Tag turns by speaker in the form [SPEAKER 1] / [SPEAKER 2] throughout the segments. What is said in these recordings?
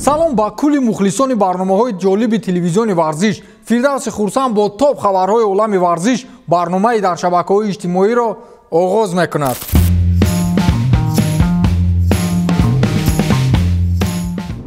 [SPEAKER 1] Салом ба кулли мухлисони барномаҳои ҷолиби телевизиони варзиш. Фирдавси Хурсанд бо топ хабарҳои олами варзиш барномаи дар шабакаҳои иҷтимоиро оғоз мекунад.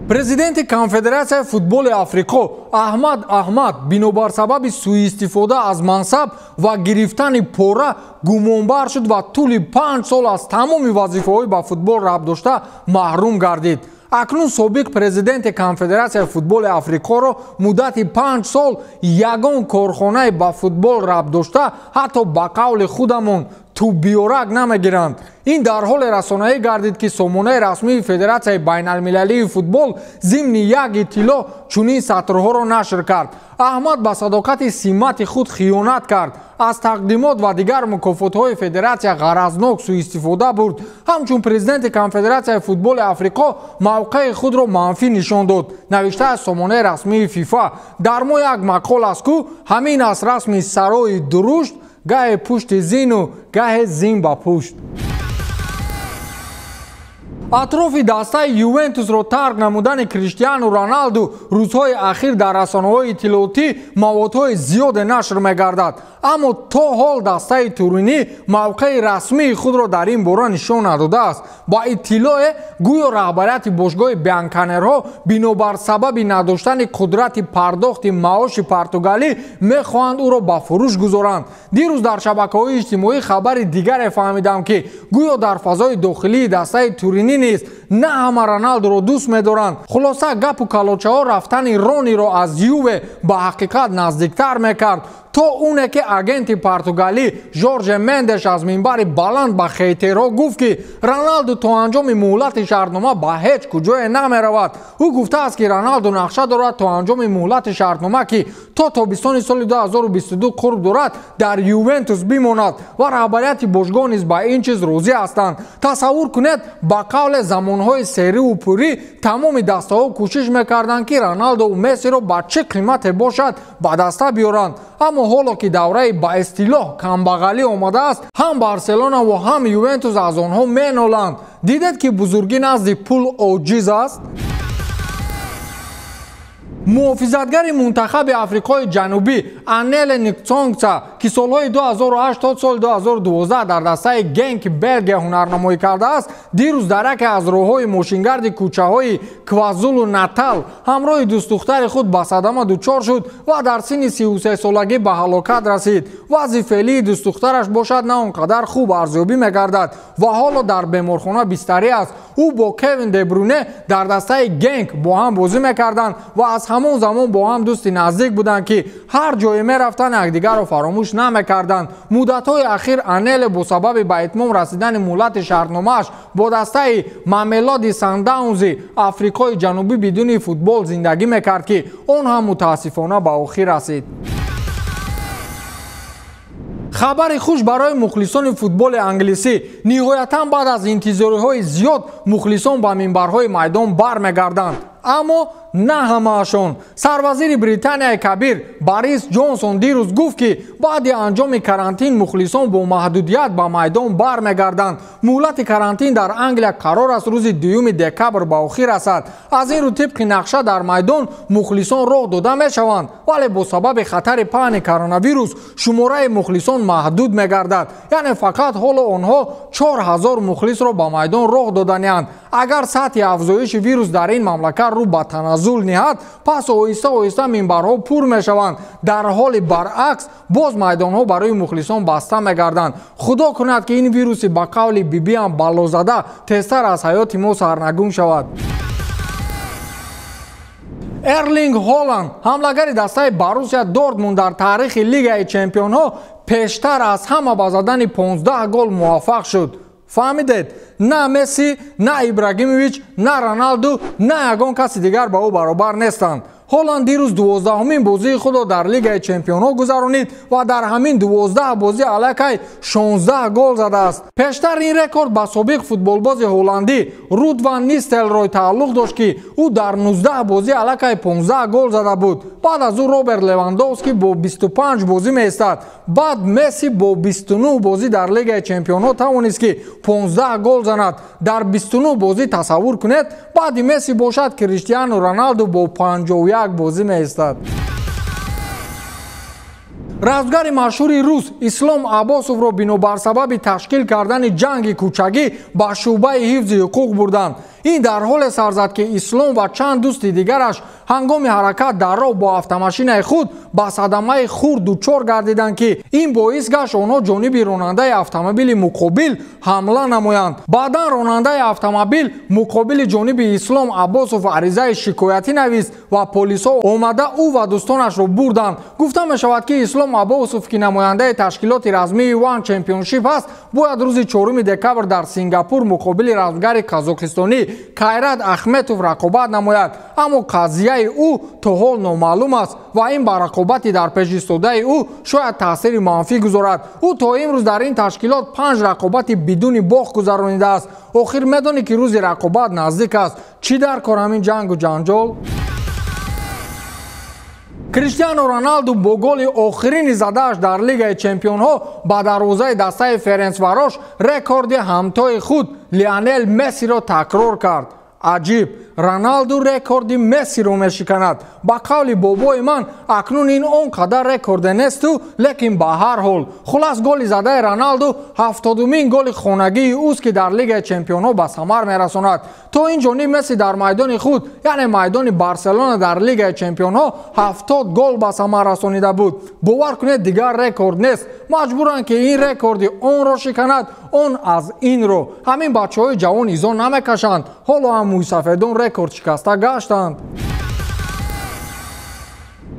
[SPEAKER 1] Президенти Конфедератсияи футболи Африқо Аҳмад Аҳмад бинобар сабаби сӯистифода аз мансаб ва гирифтани пора гумонбар шуд ва тӯли 5 сол аз тамоми вазифаҳои ба футбол рабт дошта маҳрум гардид. Акнун собиқ президенти Конфедератсияи футболи Африқоро муддати 5 сол ягон корхонаи ба футбол рабт дошта ҳатто ба қавли худамон туббиёрак намегиранд. Ин дар ҳоле расонаӣ гардид, ки сомонаи расмии Федератсияи байналмилалии футбол зимни як иттилоъ чунин сатрҳоро нашр кард. Аҳмад ба садоқати симати худ хиёнат кард, аз тақдимот ва дигар мукофотҳои федератсия ғаразнок сӯистифода бурд. Ҳамчун президенти Конфедератсияи футболи Африқо мавқеи худро манфӣ нишон дод, навишта аз сомонаи расмии ФИФА. Дар мо як мақол аст, ку ҳамин аст расми сарои дурушт, гаҳе пушти зину гаҳе зин ба пушт. Атрофи дастаи Ювентусро тарк намудани Криштиану Роналду рӯзҳои ахир дар расонаҳои иттилоотӣ маводҳои зиёде нашр мегардад. Аммо то ҳол дастаи Туринӣ мавқеи расмии худро дар ин бора нишон надодааст. Ба иттилоъе гӯё раҳбарияти бошгоҳи Бианканерҳо бинобар сабаби надоштани қудрати пардохти маоши португалӣ мехоҳанд ӯро ба фурӯш гузоранд. Дирӯз дар шабакаҳои иҷтимоӣ хабари дигаре фаҳмидам, ки гӯё дар фазои дохилии дастаи Туринӣ нест, на ҳама Роналдуро дӯст медоранд. Хулоса, гапу калочаҳо рафтани Рониро аз Юве ба ҳақиқат наздиктар мекард, то оне ки агенти португалӣ Жорже Мендеш аз минбари баланд ба хейтерҳо гуфт, ки Роналду то анҷоми муҳлати шартнома ба ҳеҷ куҷое намеравад. Ӯ гуфтааст, ки Роналду нақша дорад то анҷоми муҳлати шартнома, ки то тобистони соли 2022 қурб дорад, дар Ювентус бимонад ва раҳбарияти бошгоҳ низ ба ин чиз розӣ ҳастанд. Тасаввур кунед, ба қавле замонҳои сериву пурӣ тамоми дастаҳо кӯшиш мекарданд, ки Роналдову Мессиро ба чӣ қимате бошад ба даста биёранд. Аммо ҳоло ки давраи ба истилоҳ камбағалӣ омадааст, ҳам Барселона ва ҳам Ювентус аз онҳо меноланд. Дидед, ки бузургӣ назди пул оҷиз аст? Муҳофизатгари мунтахаби Африқои Ҷанубӣ Анеле Никцонгца, ки солҳои 2008 то соли 2012 дар дастаи Генки Белгия ҳунарнамоӣ кардааст, дирӯз дар яке аз роҳҳои мошингарди кӯчаҳои Квазулу Натал ҳамроҳи дӯстдухтари худ ба садама дучор шуд ва дар синни 33-солагӣ ба ҳалокат расид. Вазъи феълии дӯстдухтараш бошад на он қадар хуб арзёбӣ мегардад ва ҳоло дар беморхона бистарӣ аст. Ӯ бо Кевин Дебруне дар дастаи Генк бо ҳам бозӣ мекарданд ва аз ҳамон замон бо ҳам дӯсти наздик буданд, ки ҳар ҷое мерафтанд якдигарро фаромӯш намекарданд. Муддатҳои ахир Анеле бо сабаби ба итмом расидани муҳлати шартномааш бо дастаи Мамелоди Сандаунзи Африқои Ҷанубӣ бидуни футбол зиндагӣ мекард, ки он ҳам мутаассифона ба охир расид. Хабари хуш барои мухлисони футболи англисӣ. Ниҳоятан баъд аз интизориҳои зиёд мухлисон ба минбарҳои майдон бармегарданд. Аммо на ҳамаашон. Сарвазири Британияи Кабир Борис Ҷонсон дирӯз гуфт, ки баъди анҷоми карантин мухлисон бо маҳдудият ба майдон бармегарданд. Муҳлати карантин дар Англия қарор аст рӯзи 2 декабр ба охир расад. Аз ин рӯ тибқи нақша дар майдон мухлисон роҳ дода мешаванд, вале бо сабаби хатари паҳни коронавирус шумораи мухлисон маҳдуд мегардад. Яъне фақат ҳоло онҳо 4000 мухлисро ба майдон роҳ доданианд. Агар сатҳи афзоиши вирус дар ин мамлакат рӯ ба таназзул ниҳад, пас оҳиста оҳиста минбарҳо пур мешаванд. Дар ҳоли баръакс боз майдонҳо барои мухлисон баста мегарданд. Худо кунад, ки ин вируси ба қавли бибиам балозада тезтар аз ҳаёти мо сарнагун шавад. Эрлинг Холанд, ҳамлагари дастаи Боруссия Дортмунд, дар таърихи Лигаи Чемпионҳо пештар аз ҳама ба задани 15 гол муваффақ шуд. Фаҳмидед? На Месси, на Ибрагимович, на Роналду, на ягон каси дигар ба ӯ баробар нестанд. Ҳоланд дирӯз 12-умин бозии худро дар Лигаи Чемпионҳо гузаронид ва дар ҳамин 12 бозӣ аллакай 16 гол задааст. Пештар ин рекорд ба собиқ футболбози ҳолландӣ Руд ван Нистелрой тааллуқ дошт, ки ӯ дар 19 бозӣ аллакай 15 гол зада буд. Баъд аз ӯ Роберт Левандовски бо 25 бозӣ меистад. Баъд Месси бо 29 бозӣ дар Лигаи Чемпионҳо тавонист, ки 15 гол занад. Дар 29 бозӣ тасаввур кунед, баъди Месси бошад Криштиану Роналду бо 51 бозӣ меистад. Разгари машҳури рус Ислом Аббосовро бинобар сабаби ташкил кардани ҷанги кӯчагӣ ба шӯъбаи ҳифзи ҳуқуқ бурданд. Ин дар ҳоле сар зад, ки Ислом ва чанд дӯсти дигараш ҳангоми ҳаракат дар роҳ бо автомашинаи худ ба садамаи хурд дучор гардиданд, ки ин боис гашт онҳо ҷониби ронандаи автомобили муқобил ҳамла намоянд. Баъдан ронандаи автомобил муқобили ҷониби Ислом Аббосов аризаи шикоятӣ навист ва полисҳо омада ӯ ва дӯстонашро бурданд. Гуфта мешавад, ки Ислом Аббосов, ки намояндаи ташкилоти размии One Championship аст, бояд рӯзи 4 декабр дар Сингапур муқобили размгари қазоқистонӣ Кайрат Ахметов рақобат намояд. Аммо қазияи ӯ то ҳол номаълум аст ва ин ба рақобати дар пеш истодаи ӯ шояд таъсири манфӣ гузорад. Ӯ то имрӯз дар ин ташкилот 5 рақобати бидуни бохт гузаронидааст. Охир медонӣ, ки рӯзи рақобат наздик аст. Чӣ дар кор ҳамин ҷангу ҷанҷол? Криштиану Роналду бо голи охирини задааш дар Лигаи Чемпионҳо ба дарвозаи дастаи Ференцварош рекорди ҳамтои худ Лионел Мессиро такрор кард. Аҷиб, Роналду рекорди Мессиро мешиканад. Ба қавли бобои ман, акнун ин он қадар рекорде несту, лекин ба ҳар ҳол. Хулас, голи задаи Роналду 70-умин голи хонагии ӯст, ки дар Лигаи Чемпионҳо ба самар мерасонад. То ин ҷониб Месси дар майдони худ, яъне майдони Барселона, дар Лигаи Чемпионҳо 70 гол ба самар расонида буд. Бовар кунед, дигар рекорд нест. Маҷбуранд, ки ин рекорди онро шиканад, он аз инро. Ҳамин бачаҳои ҷавон изо намекашанд. Ҳоло ҳам мӯйсафедон рекорд шикаста гаштанд.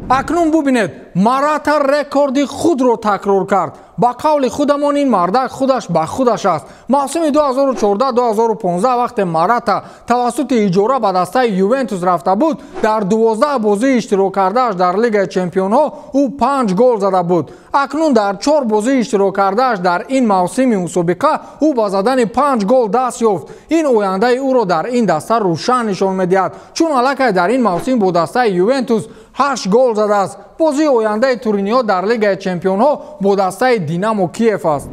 [SPEAKER 1] Акнун бубинед, Марата рекорди худро такрор кард. Ба қавли худамон, ин мардак худаш ба худаш аст. Мавсими 2014-2015 вақте Марата тавассути иҷора ба дастаи Ювентус рафта буд, дар 12 бозии иштирок кардааш дар Лигаи Чемпионҳо ӯ 5 гол зада буд. Акнун дар 4 бозии иштирок кардааш дар ин мавсими мусобиқа ӯ ба задани 5 гол даст ёфт. Ин ояндаи ӯро дар ин даста рӯшан нишон медиҳад, чун аллакай дар ин мавсим бо дастаи Ювентус 8 гол задааст. Бозии ояндаи Туриниҳо дар Лигаи Чемпионҳо бо дастаи Динамо Киев аст.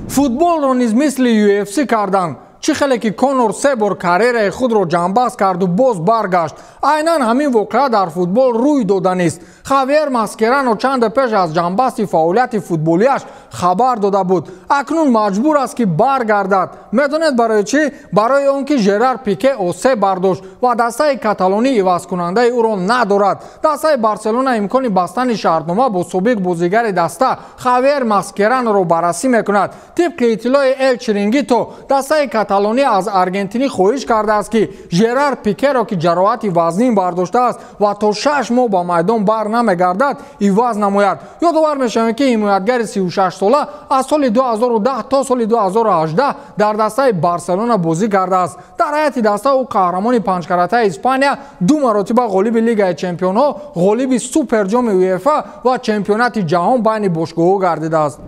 [SPEAKER 1] Футболро низ мисли UFC карданд. Чӣ хеле ки Конор се бор карьераи худро ҷамъбаст карду боз баргашт, айнан ҳамин воқеа дар футбол рӯй доданист. Хавьер Маскерано чанде пеш аз ҷамъбасти фаъолияти футболиаш хабар дода буд. Акнун маҷбур аст, ки баргардад. Медонед барои чӣ? Барои он ки Жерар Пике осеб бардошт ва дастаи каталонӣ ивазкунандаи ӯро надорад. Дастаи Барселона имкони бастани шартнома бо собиқ бозигари даста Хавьер Маскераноро баррасӣ мекунад. Тибқи иттилои Эл Чирингито, дастаи каталонӣ аз Аргентинӣ хоҳиш кардааст, ки Жерар Пикеро, ки ҷароҳати вазнин бардоштааст ва то 6 моҳ ба майдон бар намегардад, иваз намояд. Ёдовар мешавем, ки ҳимоятгари 36сола аз соли 2010 то соли 2018 дар дастаи Барселона бозӣ кардааст. Дар ҳайати даста ӯ қаҳрамони панҷкаратаи Испания, 2 маротиба ғолиби Лигаи Чемпионҳо, ғолиби Суперҷоми УЕФА ва чемпионати ҷаҳон байни бошгоҳҳо гардидааст.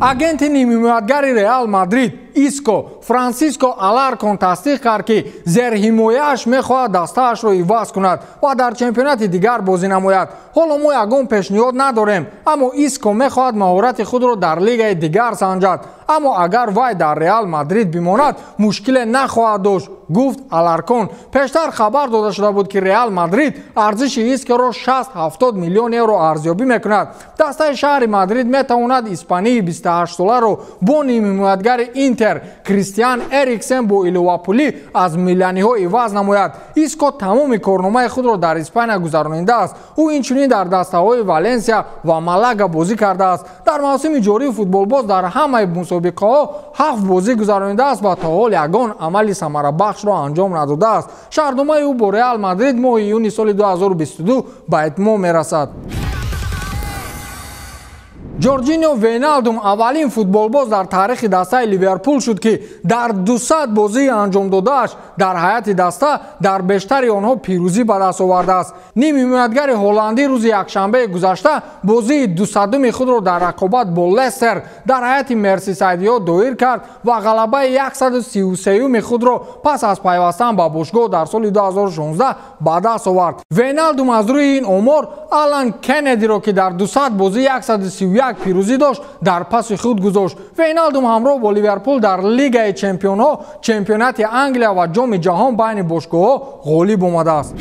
[SPEAKER 1] Агенти нимҳимоятгари Реал Мадрид Иско Франсиско Аларкон тасдиқ кард, ки зерҳимояаш мехоҳад дастаашро иваз кунад ва дар чемпионати дигар бозӣ намояд. Ҳоло мо ягон пешниҳод надорем, аммо Иско мехоҳад маҳорати худро дар лигаи дигар санҷад. Аммо агар вай дар Реал Мадрид бимонад, мушкиле нахоҳад дошт, гуфт Аларкон. Пештар хабар дода шуда буд, ки Реал Мадрид арзиши Искоро 60-70 миллион евро арзёбӣ мекунад. Дастаи шаҳри Мадрид метавонад испании 28-соларо бо нимҳимоятгари Интер Кристиан Эриксен бо иловапулӣ аз миланиҳо иваз намояд. Иско тамоми корномаи худро дар Испания гузаронидааст. Ӯ инчунин дар дастаҳои Валенсия ва Малага бозӣ кардааст. Дар мавсими ҷории футболбоз дар ҳамаи мусобиқаҳо 7 бозӣ гузаронидааст ва то ҳол ягон амали самарабахшро анҷом надодааст. Шартномаи ӯ бо Реал Мадрид моҳи июни соли 2022 ба итмом мерасад. Ҷорҷинио Вейналдум аввалин футболбоз дар таърихи дастаи Ливерпул шуд, ки дар 200 бозии анҷомдодааш дар ҳайати даста дар бештари онҳо пирӯзӣ ба даст овардааст. Нимҳимоятгари ҳолландӣ рӯзи якшанбеи гузашта бозии 200-уми худро дар рақобат бо Лестер дар ҳайати мерсисайдиҳо доир кард ва ғалабаи 133-уми худро пас аз пайвастан ба бошгоҳ дар соли 2016 ба даст овард. Вейналдум аз рӯи ин омор Алан Кеннедиро, ки дар 200 бозӣ 131 пирӯзӣ дошт, дар паси худ гузошт. Вейналдум ҳамроҳ бо Ливерпул дар Лигаи чемпионҳо, чемпионати Англия ва Ҷоми ҷаҳон байни бошгоҳҳо ғолиб омадааст.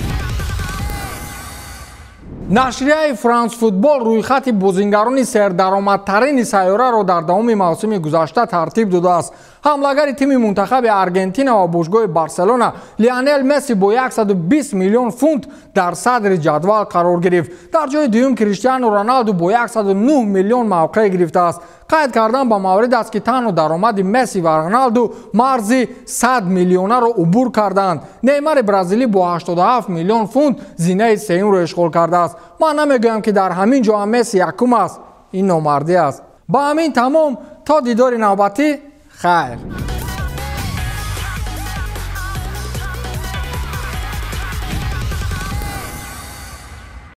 [SPEAKER 1] Нашрияи Франс Футбол рӯйхати бозингарони сердаромадтарини сайёраро дар давоми мавсими гузашта тартиб додааст. Ҳамлагари тими мунтахаби Аргентина ва бошгоҳи Барселона Лионел Месси бо 120 миллион фунт дар садри ҷадвал қарор гирифт. Дар ҷои дуюм Криштиану Роналду бо 109 миллион мавқеъ гирифтааст. Қайд кардан ба маврид аст, ки танҳо даромади Месси ва Роналду марзи 100 миллионаро убур карданд. Неймари бразилӣ бо 87 миллион фунт зинаи сеюмро ишғол кардааст. Ман намегӯям, ки дар ҳамин ҷо ҳам Месси якум аст. Ин номардӣ аст. Ба ҳамин тамом, то дидори навбатӣ, хайр.